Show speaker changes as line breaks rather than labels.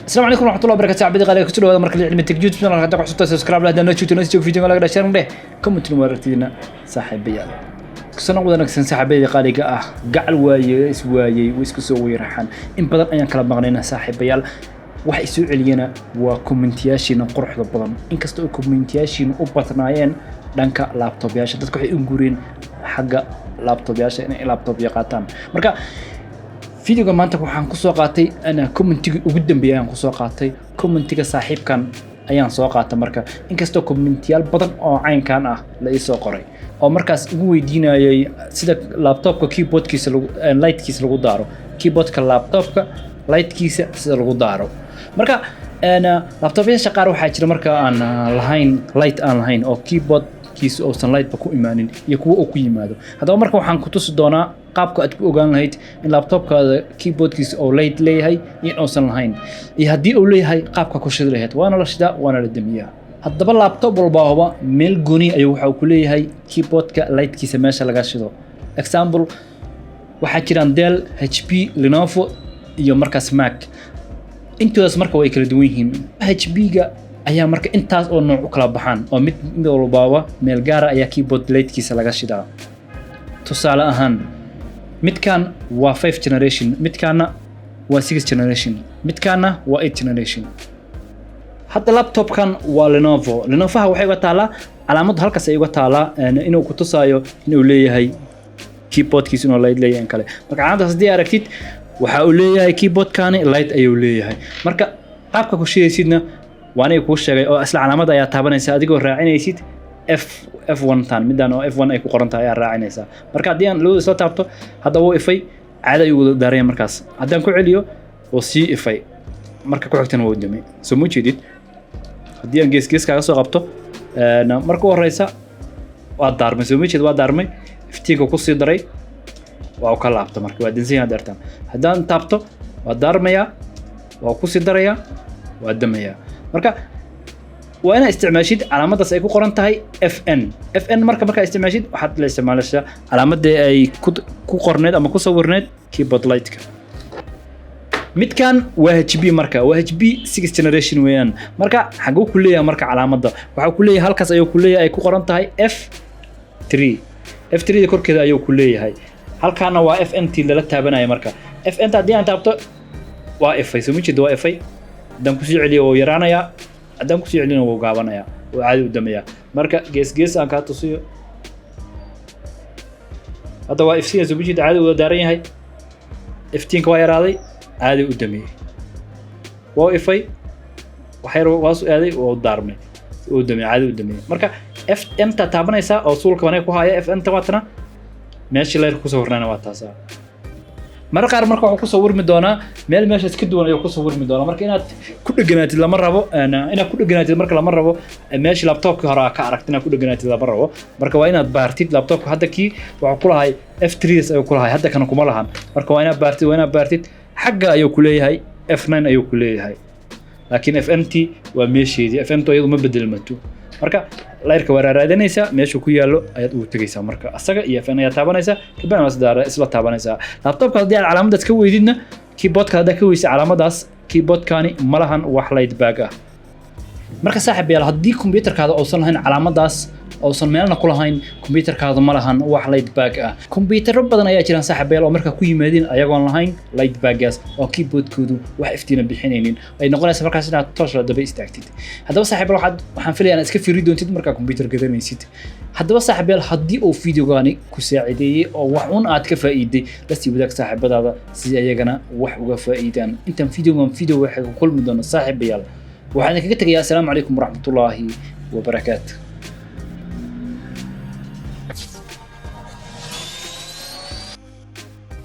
Asalaamu calaykum waraxmatullahi wabarakatu. Saaxiibadii qaaliga, kusoo dhawaada markale Cilmi Tech YouTube channel. Hadda ku cusubta, subscribe lah, hadda joogto noo joog video laga share dheh, comment aragtidiina. Saaxiibayaal, kusoo wanaagsan. Saaxiibadii qaaliga ah, gacal waaye is waayey way isku soo weeraxaan. In badan ayaan kala maqnaynaa, saaxiibayaal. Waxa isoo celiyana waa kommentiyaashiina quruxda badan. Inkasta oo kommentiyaashiina u badnaayeen dhanka laptopyaasha, dadka waxay u guureen xagga laptopyaasha inay laptopya qaataan. Marka videoga maanta waxaan kusoo qaatay ana commentigii ugu dambeeyay ayaan kusoo qaatay, commentiga saaxiibkan ayaan soo qaatay. Marka inkastoo commentiyaal badan oo caynkan ah la ii soo qoray oo markaas igu weydiinayay sida laptopka keyboardkiisa lagu lightkiisa lagu daaro, keyboardka laptopka lightkiisa sida lagu daaro. Marka laptopyaasha qaar waxaa jira marka aan lahayn light, aan lahayn oo keyboardkiisa uusan lightba ku imaanin, iyo kuwo uu ku yimaado. Haddaba marka waxaan ku tusi doonaa qaabka aad ku ogaan lahayd in laptopkaada keyboardkiisa uu light leeyahay iyo in uusan lahayn, iyo haddii uu leeyahay qaabka ku shidi lahayd. Waana la shidaa, waana la damiyaa. Haddaba laptop walbaaba meel gooni ayuu waxa uu ku leeyahay keyboardka lightkiisa meesha laga shido. Example, waxaa jiraan Dell, HP, Lenovo iyo markaas Mac. Intoodaas marka way kala duwan yihiin. HP-ga ayaa marka intaas oo nooc u kala baxaan, oo mid mid walbaaba meel gaara ayaa keyboard lightkiisa laga shidaa. Tusaale ahaan, midkan waa five generation, midkaana waa six generation, midkaana waa eight generation. Hadda laptopkan waa Lenovo. Lenovoha waxay uga taalaa calaamaddu halkaas ay uga taalaa, inuu ku tusaayo inuu leeyahay keyboardkiisa inuu light leeyahay in kale. Marka calaamaddaas haddii aragtid, waxa uu leeyahay keyboardkani light ayuu leeyahay. Marka qaabka ku shidaysidna waa aniga kuu sheegay, oo isla calaamadda ayaa taabanaysa adigoo raacinaysid F F1 tan midaan oo F1 ay ku qoran tahay ayaa raacinaysaa. Marka haddii aan labada isla taabto, hadda wuu ifay, caada ayuu wada daaraya. Markaas haddaan ku celiyo, wuu sii ifay, marka ku xigtana waa u damay. Soo ma jeedid? Haddii aan gees gees kaaga soo qabto, marka u horeysa waa daarmay. Soo ma jeed? Waa daarmay, iftiinka kusii daray, waa u ka laabta. Marka waa dansan yahay deertan. Haddaan taabto, waa daarmayaa, waa kusii darayaa, waa damayaa. Marka waa inaad isticmaashid calaamadaas ay ku qoran tahay FN FN. Marka markaa isticmaashid, waxaad la isticmaalaysaa calaamadii ay ku qorneed ama ku sawirneed keyboard lightka. Midkan waa HP. Marka waa HP six generation weeyaan. Marka xaguu ku leeyahay marka calaamadda? Waxaa ku leeyahay halkaas ayuu ku leeyahay, ay ku qoran tahay F3. F3 da korkeeda ayuu ku leeyahay. Halkaana waa FN t lala taabanaya. Marka FN ta haddii aan taabto, waa ifay. Soo ma jeedo? Waa ifay. Haddaan kusii celiyo, wuu yaraanayaa. Haddaan kusii celina, wuu gaabanayaa, wuu caadi u damayaa. Marka gees gees aan kaa tusiyo, hadda waa ifsinya. Soo ma jeedo? Caadi wada daaran yahay. Iftiinka waa yaraaday, caadi u damiyey, waa ifay, waxyar waasu aaday, waa u daarmay, uu damiyey, caadi u damiyey. Marka FN ta taabanaysaa oo suulka wanay ku haya. FN ta waatana, meeshii leyrka kusoo hornaana waa taasaa. Marar qaar marka wuxuu kusoo warmi doonaa meel meeshaas ka duwan ayuu kusoo warmi doonaa. Marka inaad ku dheganaatid lama rabo, inaad ku dheganaatid marka lama rabo. Meeshii laptopkii hore aa ka aragtid inaad ku dheganaatid lama rabo. Marka waa inaad baartid laptopka. Hadda kii wuxuu ku lahay F3 ayuu ku lahay, hadda kana kuma lahan. Marka waa inaad baartid, waa inaad baartid. Xagga ayuu ku leeyahay, F9 ayuu ku leeyahay, laakiin FN t waa meesheedii. FN t iyadu ma bedelmato. Marka layrka waa raadinaysaa, meeshuu ku yaallo ayaad ugu tegaysaa. Marka asaga iyo FN ayaa taabanaysaa, kabacdi waa isla taabanaysaa. Laptopka haddii aad calaamadaas ka weydidna, keyboardka haddaad ka weysid calaamadaas, keyboardkani ma lahan wax light back ah. Marka saaxiib yaal, haddii kombiyuutarkaada uusan lahayn calaamadaas, uusan meelna ku lahayn, kombiyuutarkaada ma lahan wax light back ah. Kombiyuutarro badan ayaa jiraan, saaxiib yaal, oo markaa ku yimaadeen ayagoon lahayn light backgaas, oo keyboardkoodu wax iftiina bixinaynin, ay noqonaysa markaas inaad toosh la daba istaagtid. Haddaba saaxiib yaal, waxaan filayaa inaad iska fiiri doontid markaa kombiyuutar gadanaysid. Haddaba saaxiib yaal, haddii uu videogani ku saacideeyey oo wax un aad ka faa'iiday, la sii wadaag saaxiibadaada si ayagana wax uga faa'iidaan. Intaan videogan video waxay ku kulmi doono, saaxiibayaal, waxaan idinkaga tegayaa asalaamu calaykum waraxmatullaahi wabarakaatu.